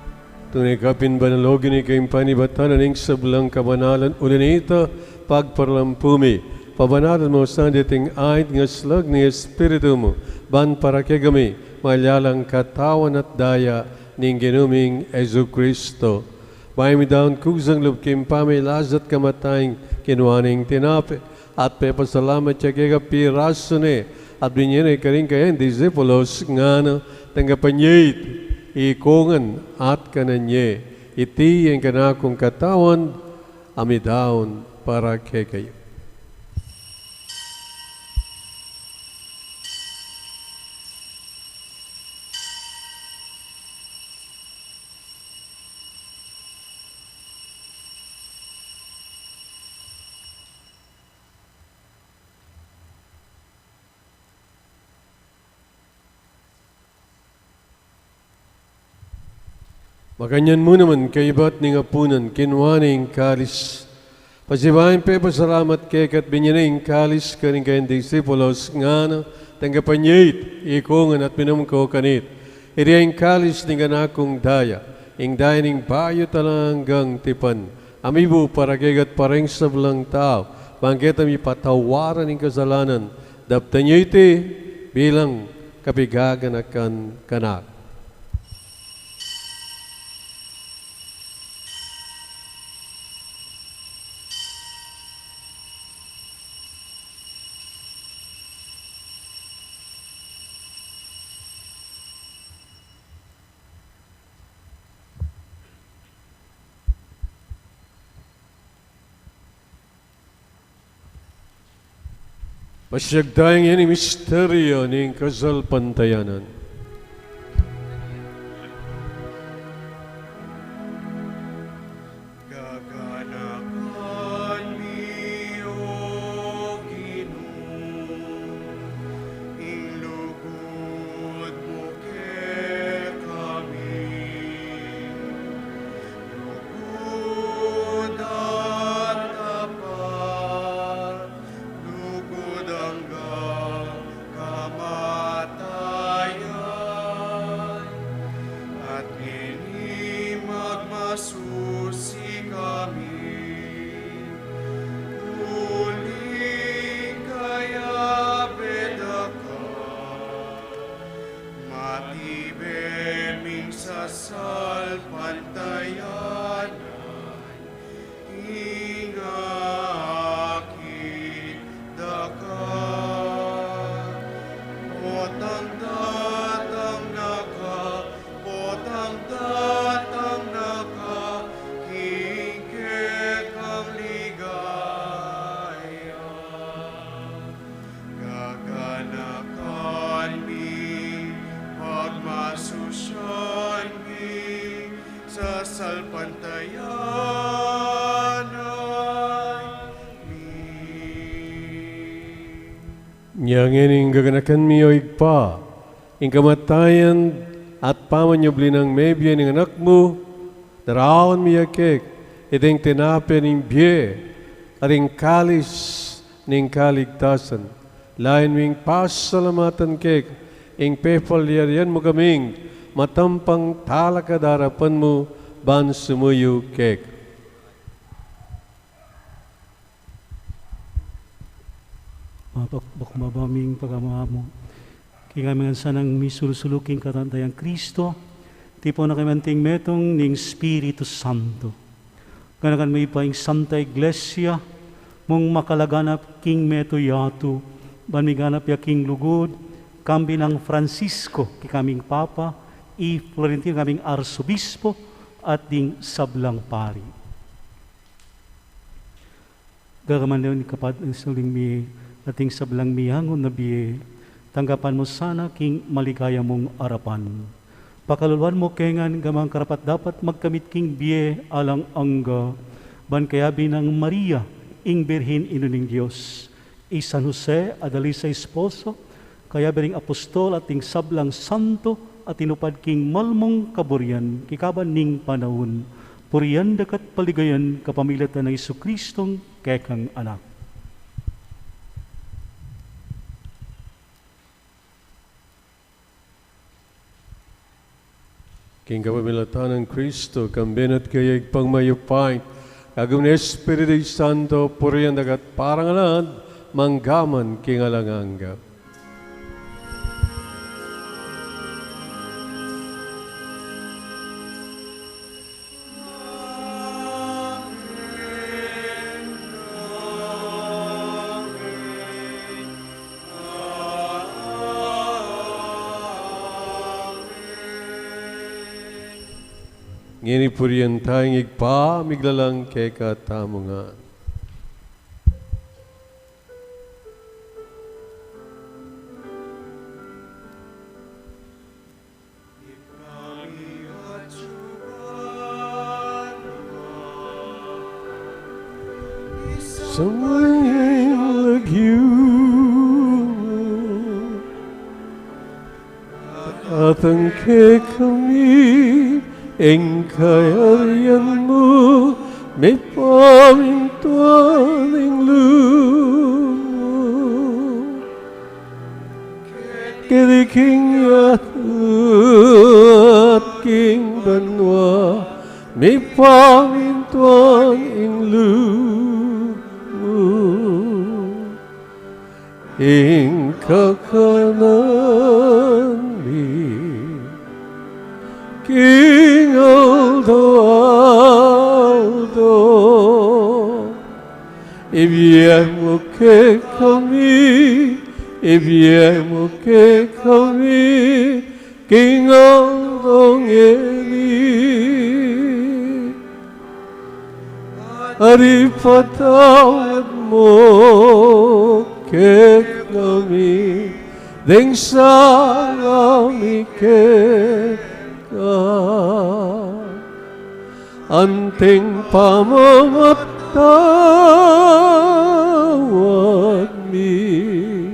Tune ka pin banal, O Ginu, ika ing panibatan ning sablang kabanalan, uli na nita, pagparalampu mi. Pabanalan mu sa deting ait ngan slag ning Espiritu mu, ban para kekami, maging katawan at daya ning Ginu ming Jesucristo. Bayu mi daun kusang lub king pamilasa at kamatayan, kinua ne ing tinape, at pepasalamat ya keka, pirasu ne, at binie ne karing kayang disipulos, ngana, tanggapan ye iti, ikongan at kanan ye, iti ing kanakung katawan, a midaun para kekayu. Makanyan mu naman, kaybat ning apunan, kinua ne ing kalis. Pasibayu yang pepasalamat keka at binie ne ing kalis karing kayang disipulos, ngana, tanggapan ye iti, ikongan at minum kayu kaniti. Iti ing kalis ning kanakung daya, ing daya ning bayu at alang anggang tipan, a mibu para kekayu at para king sablang tau, ban keta mipatawaran ing kasalanan. Daptan ye iti bilang kapaganakan kanaku. Pasiag taya ngeni king misteryu ning kasalpantayanan. Gaganakan mi, O Ginu, ing lugud mu kekami. Lugud at tapat, lugud anggang kamatayan, at ngeni magmasusi kami, uling kayabe da ka. Matibe ming sasalpantayanan, ing akit da ka. Potang datang na ka, potang datang na ka, king kekang ligaya. Gaganakan mi, pagmasusian mi, sasalpantayanan mi. Nya ngeni gaganakan mi, O Ibpa, ing kamatayan at pamanyubli nang mebie ning Anak mu, Daraun mi ya keka iting tinape ning bie at ing kalis ning kaligtasan. Lain ming pasalamatan keka ing pepalyarian mu kaming matampang talakad king arapan mu ban sumuyu keka. Mabakbak mabaming pagamamu. King amin sanang misulu-sulu king katatayang Kristo, tipun na kami anting metung ning Espiritu Santo. Ganakan mu pa ing Santa Iglesia mung makalaganap king metung yatu, ban miganap ya king lugud, kambe nang Francisco, kekaming Papa, i Florentino, kaming Arsobispo, at ding sablang pari. Gagaman ning kapad ning suling mi ating sablang miyangun na bie, tanggapan mu sana king maligaya mung arapan. Pakaluluan mu kami ngan gamang karapat-dapat magkamit king bie alang angga, ban kayabe nang Maria, ing Birhen Indu ning Dios, i San Jose a dalisay esposo, kayabe ring apostol at ding sablang santo a tinupad king malmung kaburian kikaban ning panaun, purian daka at paligayan kapamilatan nang Jesucristong kekang Anak. King kapamilatan nang Kristo, kambe na at kaya ing pagmayupayang Espiritu Santo, purian daka at parangalan, manggaman king alang angga. Ngeni purian taya ing Ibpa, miglalang kekatamu ngan. Samaya ing lagyu mu, datang kekami ing kayarian mu, mipamintuan ing lub mu keti king yatu at king banua, mipamintuan ing lub mu. Ing kakanan mi king aldo-aldo, ibie mu kekami, ibie mu kekami king aldo ngeni, at ipatawad mu kekami ding sala mi keka, anting pamamatawad mi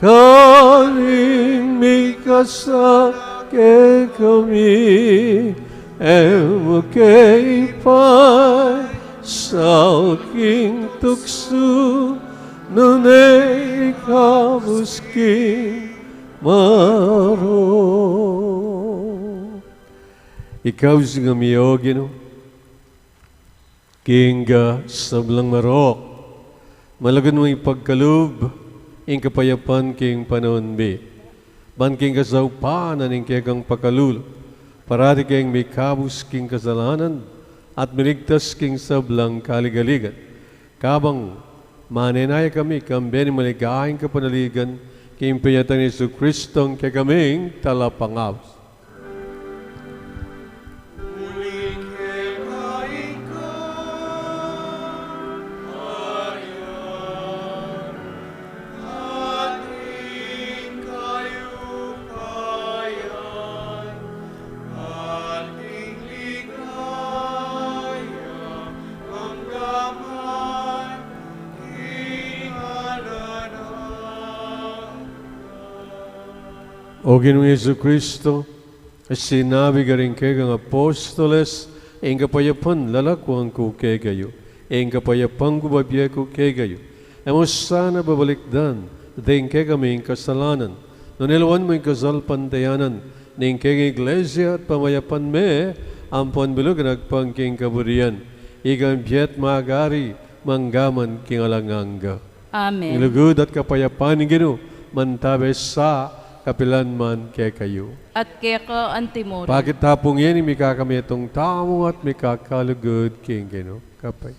karing mikasala kekami, e mu ke ipaisaul king tuksu, nune ikabus king marok. Ikabus kami, O Ginu, king sablang marok, malugud mung ipagkalub ing kapayapan king panaun mi, ban king kasaupan ning kekang pakalulu, parati keng mikabus king kasalanan at miligtas king sablang kaligaligan. Kabang manenaya kami kambe ning maligayang kapanaligan, king pamilatan nang Jesucristong kekaming Talapangabus. O Ginung Jesucristo, sinabi karing kekang apostoles, Ing kapayapan lalakuan ku kekayu, ing kapayapan ku bibie ku kekayu. E mu sana babalikdan ding kekaming kasalanan, nune lawan mu ing kasalpantayanan ning kekang Iglesia at pamayapan me, ampon bilug agpang king kaburian, ika mabie at magari mangga man king alang angga. Amen. Ing lugud at kapayapan ning Ginu mantabe sa kapilan man kekayu. At keka antimurin. Pakit ta pu ngeni ing mikakametung tamu at mikakalugud king Ginu. Kapay.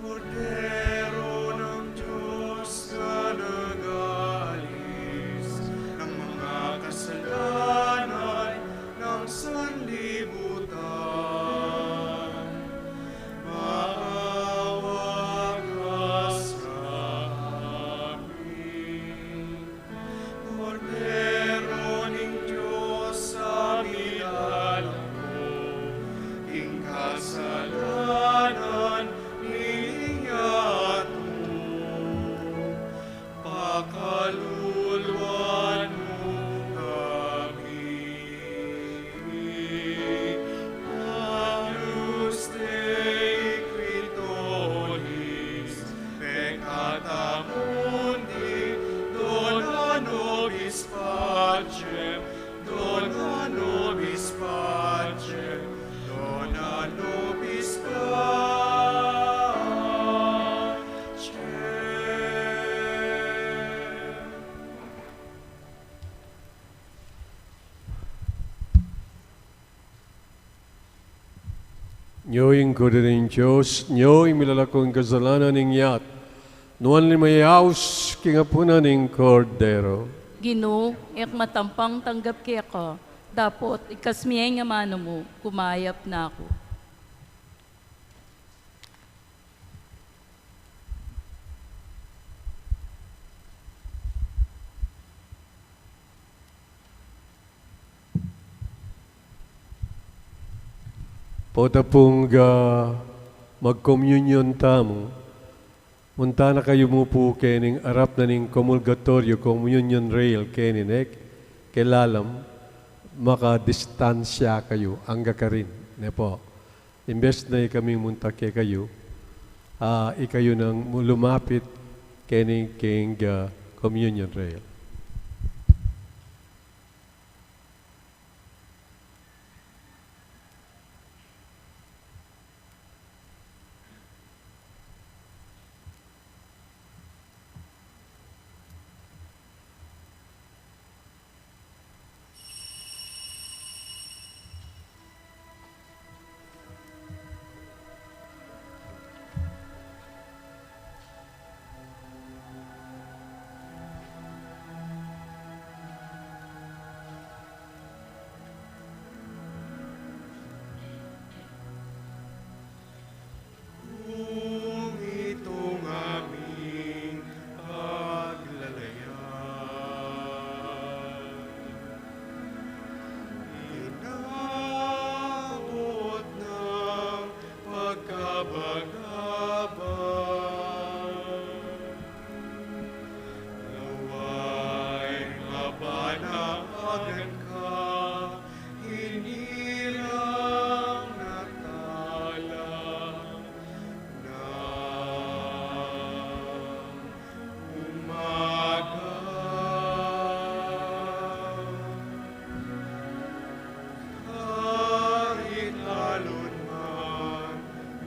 Kordero ng Diyos na nag-aalis ng mga kasalanan ng sanlibutan, maawa ka sa amin. Kordero ning Dios, a milalako king kasalanan ning yatu, pakaluluan mu kami. Agnus Dei qui tollis peccata mundi, dona nobis pacem, dona nobis pacem, dona nobis pacem. Nyo ing Kordero ning Dios, nyo ing milalako king kasalanan ning yatu. Nuan la ing mayayaus king apunan ning Kordero. Ginu, e ku matampang tanggap keka, dapot ikasmi ing amanu mu, kumayap na ku. Potang pung magkomunyon tamu, munta na kayu mu pu kening arap na ning comulgatorio, communion rail, keni ne, kelalam, makadistansya kayu, angga karin, ne pu. Imbes na ikaming munta kekayu, a, ikayu nang lumapit keni king, a, communion rail. Kung itung aming paglalayag, inabot ng pagkabagabag, laway mapanawagan ka, hinilang na talang umaga. Kahit alon man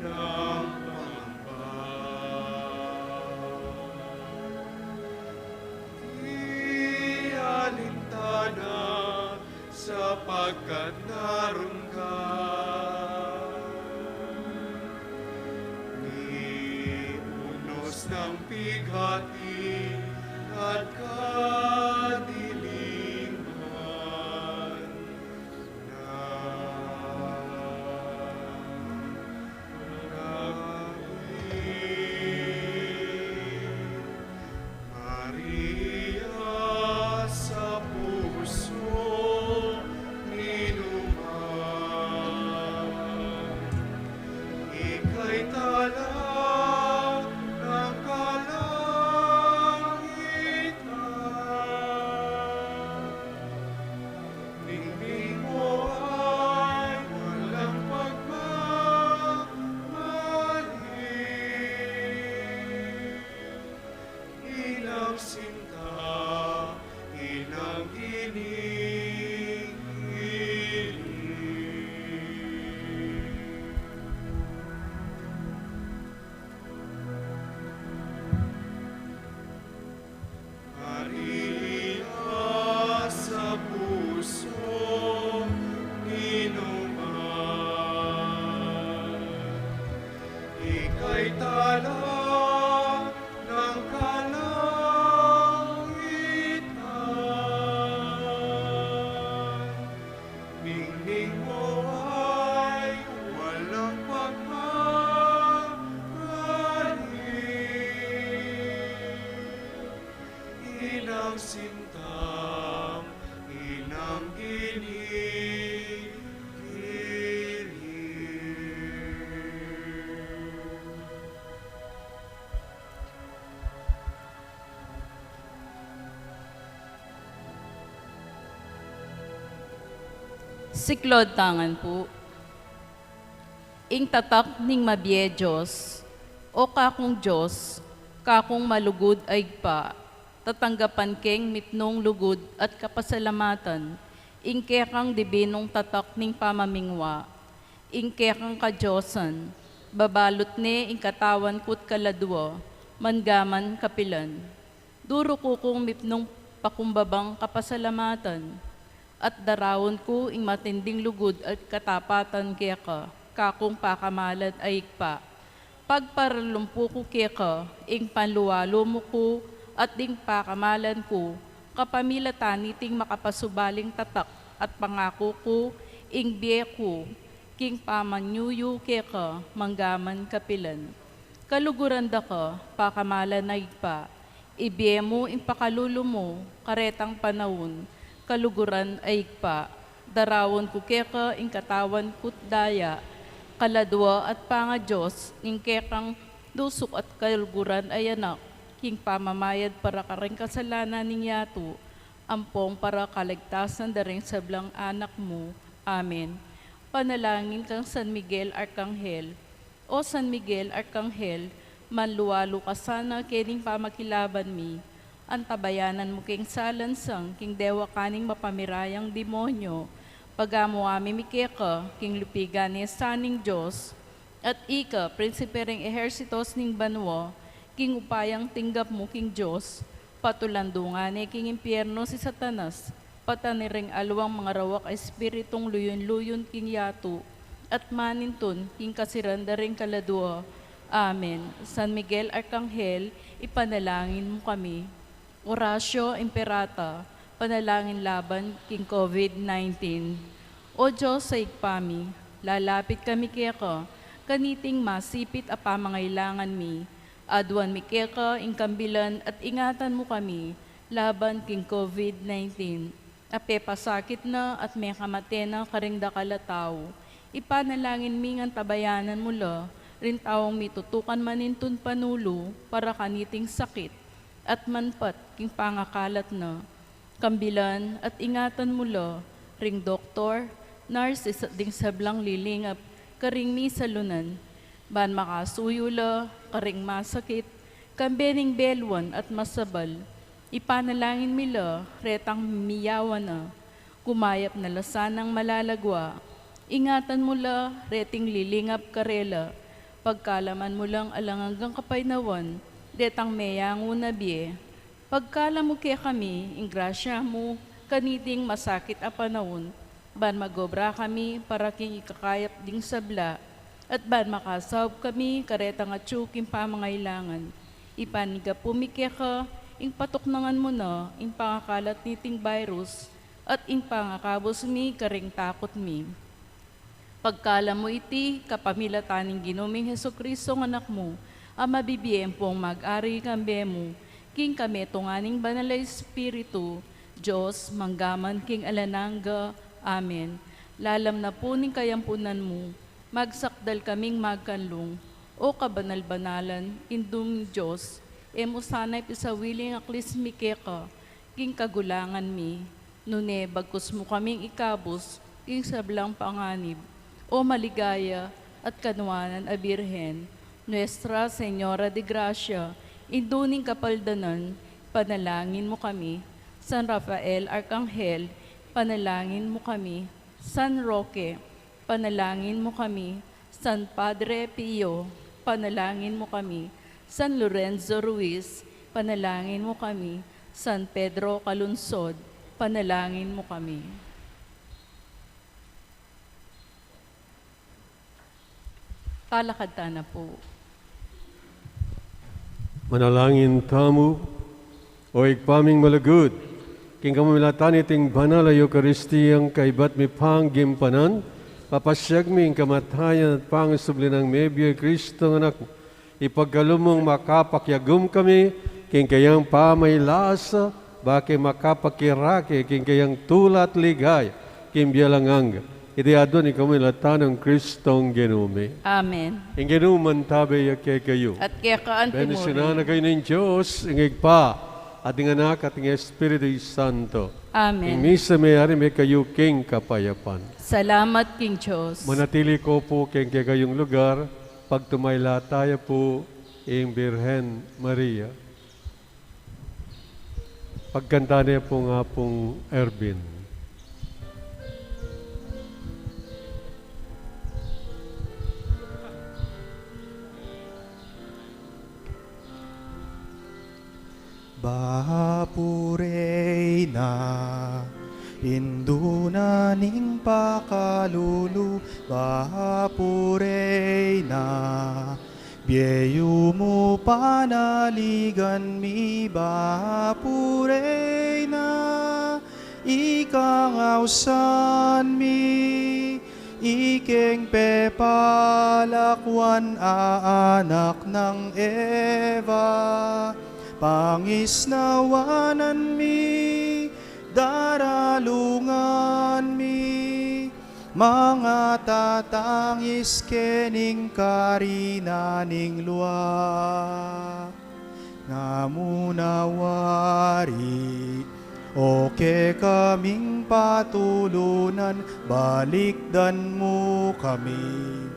ng pangamba, di alintana sapagkat narun ka. Ni unos ng pighati at kadiliman na. Maria sa puso ni numan, Ika'y tala ng kalangitan, ningning mo ay walang pagmamali. Inang sinta, inang ginigiling. Maria sa puso, Ginu, ika'y tala ng kalangitan. Ningning mo ay walang pagmamali. Inang sinta, inang ginigiling. Siklaud ta ngan pu. Ing tatak ning mabie Dios. O kakung Dios, kakung malugud a Ibpa, tatanggapan keng mitmung lugud at kapasalamatan ing kekang dibinung tatak ning pamamingwa, ing kekang kadiosan, babalut ne ing katawan ku't kaladua, manggaman kapilan. Duruku kung mitmung pakumbabang kapasalamatan, at daraun ku ing matinding lugud at katapatan keka, kakung pakamalan a Ibpa. Pagparalumpu ku keka ing panlualu mu ku at ding pakamalan ku, kapamilatan niting makapasubaling tatak at pangaku ku, ing bie ku king pamanyuyu keka manggaman kapilan. Kaluguran da ka, pakamalan a Ibpa, ibie mu ing pakalulu mu karetang panaun, kaluguran a Ibpa, daraun ku keka ing katawan ku't daya, kaladua at pangaDios, ing kekang dusuk at kaluguran a Anak, king pamamayad para karing kasalanan ning yatu, ampong para kaligtasan da ring sablang anak mu. Amen. Panalangin kang San Miguel Arkanghel. O San Miguel Arkanghel, manlualu ka sana kening pamakilaban mi, antabayanan mu keng salansang king dewakan ning mapamirayang demonyo, pagamuan mi keka king lupigan ne sa ning Dios, at ika, prinsipe ring ehersitos ning banua, king upayang tinggap mu king Dios, patulan dungan ne king impierno si Satanas, pati na ring aliwang mangarawak a espiritung luyun-luyun king yatu, at manintun king kasiran da ring kaladua. Amen. San Miguel Arkanghel, ipanalangin mu kami. Oratio Imperata, panalangin laban king COVID nineteen. O Dios a Ibpa mi, lalapit kami keka, kaniting masipit a pamangailangan mi, aduan mi keka ing kambilan at ingatan mu kami laban king COVID nineteen. A pepasakit na at mekamate na karing dakal a tau. Ipanalangin mi ngan tabayanan mu la ring taung mitutukan manintun panulu para kaniting sakit at manpat king pangakalat na. Kambilan at ingatan mu la ring doktor, nurses at ding sablang lilingap karing misalunan, ban makasuyu la karing masakit, kambe ning beluan at masabal. Ipanalangin mi la retang miyawan na, gumayap na la sanang malalagua. Ingatan mu la reting lilingap karela, pagkalaman mu lang alang anggang kapaynawan detang meyangu na bie. Pagkalam mu kekami ing grasya mu kaniting masakit a panaun, ban magobra kami para king ikakayap ding sabla, at ban makasaup kami karetang atyu king pamangailangan. Ipanyawad mi keka ing patuknangan mu na ing pangakalat niting virus, at ing pangakabus mi karing takut mi. Pagkalam mu iti kapamilatan ning Ginu ming Jesucristo a Anak mu, a mabibie ampong mag-ari kambe mu, king kametungan ning Banal a Espiritu, Dios, manggaman king alang angga. Amen. Lalam na pu ning kayampunan mu, Magsakdal kaming magkanlung, O kabanal-banalan Indung Dios, e mu sana ipisawili ing aklis mi keka king kagulangan mi, nune bagkus mu kaming ikabus king sablang panganib, O maligaya at kanuanan a Birhen, Nuestra Señora de Gracia, Indu ning Kapaldanan, panalangin mu kami. San Rafael Arkanghel, panalangin mu kami. San Roque, panalangin mu kami. San Padre Pio, panalangin mu kami. San Lorenzo Ruiz, panalangin mu kami. San Pedro Calungsod, panalangin mu kami. Talakad tana pu. Manalangin tamu. O Ibpa ming malugud, king kamamilatan niting banal a Eukaristiyang kaibat mi pang gimpanan, papasiag mi ing kamatayan at pangasubli nang mebie Kristong Anak mu. Ipagkalub mung makapakiagum kami king kayang pamailasa, bake makapakirake king kayang tula at ligaya king bie alang angga. Iti aduan mi king kamamilatan nang Kristong Ginu mi. Amen. Ing Ginu mantabe ya kekayu. At keka antimurin. Bendisyunan na kayu ning Dios, ing Ibpa, at ing Anak, at ing Espiritu Santo. Amen. Ing misa meyari me kayu king kapayapan. Salamat king Dios. Manatili ko pu king kekayung lugar, pagtumayla taya pu ing Birhen Maria. Pagkanta ne pu ing Apung Ervin. Bapu Reyna, Indu na ning pakalulu, Bapu Reyna, bie yu mu panaligan mi, Bapu Reyna, ikang ausan mi, ikeng pepalakwan a anak nang Eva, pangisnawanan mi, daralungan mi, mangatatangis kening karinan ning lua. Nga mu na wari, o kekaming patulunan, balikdan mu kami.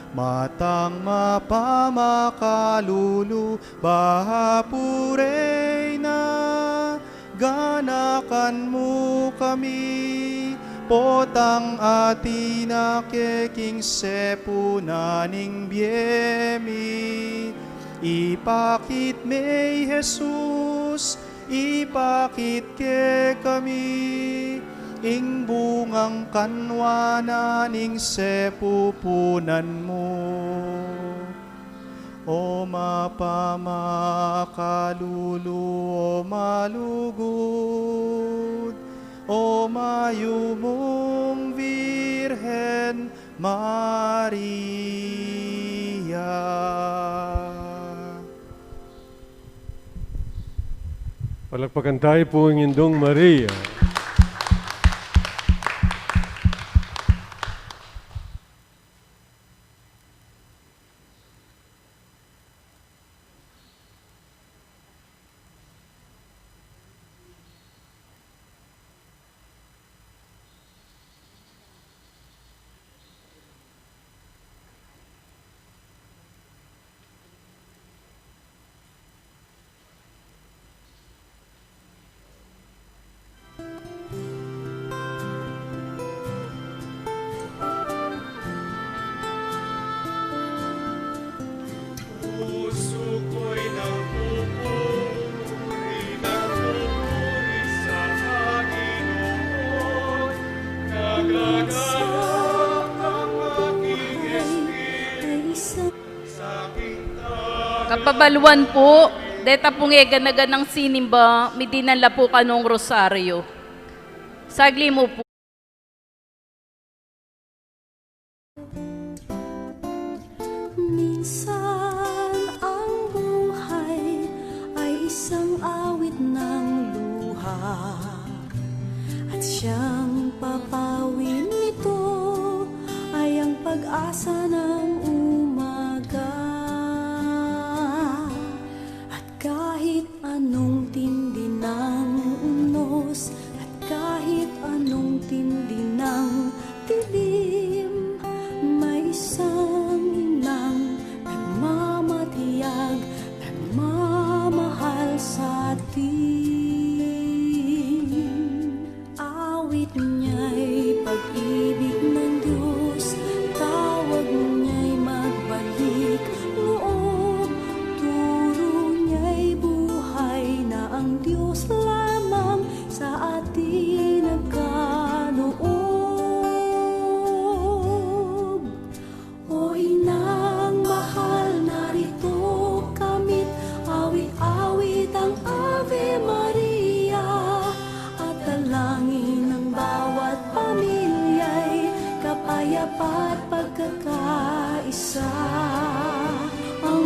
Matang mapamakalulu, Bapu Reyna, ganakan mu kami, potang atin na ke king sepunan ning bie mi. Ipakit me i Jesus, ipakit kekami, ing bungang kanwanan ning sepupunan mu. O mapamakalulu, o malugud, o mayumung Virgen Maria. Palakpakan tayo pu ing Indung Maria. Kapabaluan pu, deta pung e gana-ganang sinimba, midinan la pu kanung rosaryo. Sagli mu pu. Minsan ang buhay ay isang awit ng luha, at siyang papawin nito ay ang pag-asa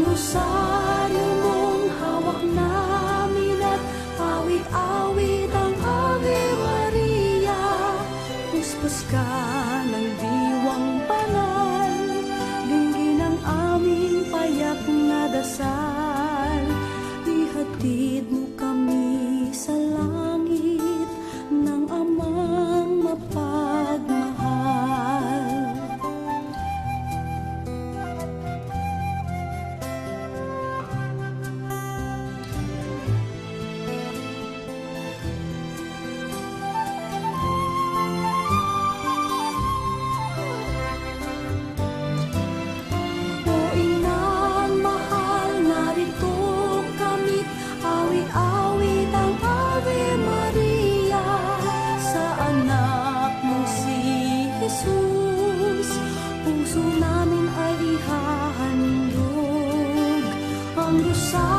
Rosaryo mung hawak namin at awit-awit ang Ave Maria. Puspus ka ng diwang banal, linggin ang aming payak na dasal. Ihatid mo kami sa langit ng Amang mapagmahal. O Inang mahal, narito kami, awit-awit ang Ave Maria sa anak mo si Jesus. Puso namin ay ihahandog ang rosaryo.